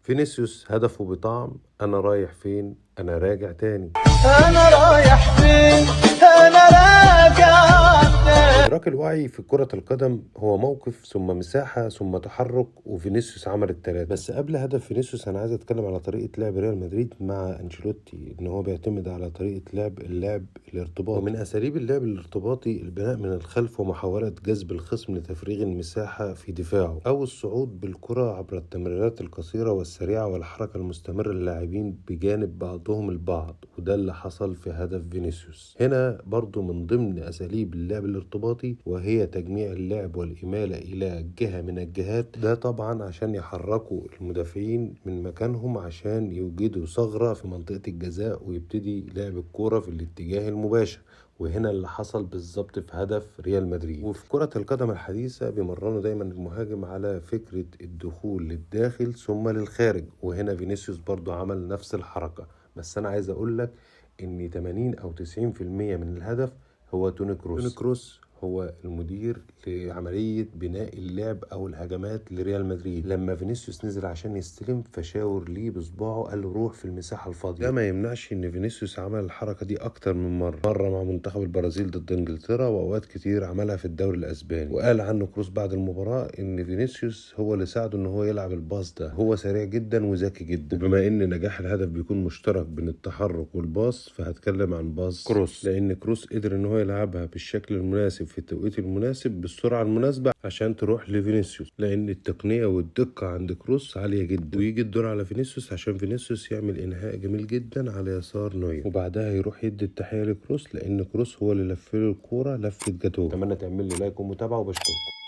فينيسيوس هدفه بطعم انا رايح فين، انا راجع تاني. انا رايح فين، انا راجع تاني. إدراك الوعي في كرة القدم هو موقف ثم مساحة ثم تحرك، وفينيسيوس عمل التلاتة. بس قبل هدف فينيسيوس أنا عايز أتكلم على طريقة لعب ريال مدريد مع أنشيلوتي، إن هو بيعتمد على طريقة لعب اللعب الارتباطي. ومن أساليب اللعب الارتباطي البناء من الخلف ومحاولة جذب الخصم لتفريغ المساحة في دفاعه، أو الصعود بالكرة عبر التمريرات القصيرة والسريعة والحركة المستمرة للاعبين بجانب بعضهم البعض، وده اللي حصل في هدف فينيسيوس. هنا برضو من ضمن أساليب اللعب الارتباطي وهي تجميع اللعب والإمالة إلى جهة من الجهات، ده طبعا عشان يحركوا المدافعين من مكانهم عشان يوجدوا ثغرة في منطقة الجزاء ويبتدي لعب الكورة في الاتجاه المباشر. وهنا اللي حصل بالظبط في هدف ريال مدريد. وفي كرة القدم الحديثة بيمرنوا دايما المهاجم على فكرة الدخول للداخل ثم للخارج، وهنا فينيسيوس برضو عمل نفس الحركة. بس أنا عايز أقول لك إن 80 أو 90% من الهدف هو توني كروس. توني كروس هو المدير لعملية بناء اللعب أو الهجمات لريال مدريد. لما فينيسيوس نزل عشان يستلم فشاور ليه بصباعه قال له روح في المساحة الفاضية. ده ما يمنعش إن فينيسيوس عمل الحركة دي أكتر من مرة، مرة مع منتخب البرازيل ضد إنجلترا، وأوقات كتير عملها في الدوري الأسباني. وقال عنه كروس بعد المباراة إن فينيسيوس هو اللي ساعده إن هو يلعب الباص ده، هو سريع جدا وذكي جدا. وبما إن نجاح الهدف بيكون مشترك بين التحرك والباص، فهتكلم عن باص كروس، لأن كروس قدر إن هو يلعبها بالشكل المناسب في التوقيت المناسب بالسرعة المناسبة عشان تروح لفينيسيوس، لأن التقنية والدقة عند كروس عالية جدا. ويجي الدور على فينيسيوس عشان فينيسيوس يعمل إنهاء جميل جدا على يسار نوير، وبعدها يروح يدي التحية لكروس لأن كروس هو اللي لف له الكورة لفة جاتوه. أتمنى تعمل لي like ومتابعة وبشكركم.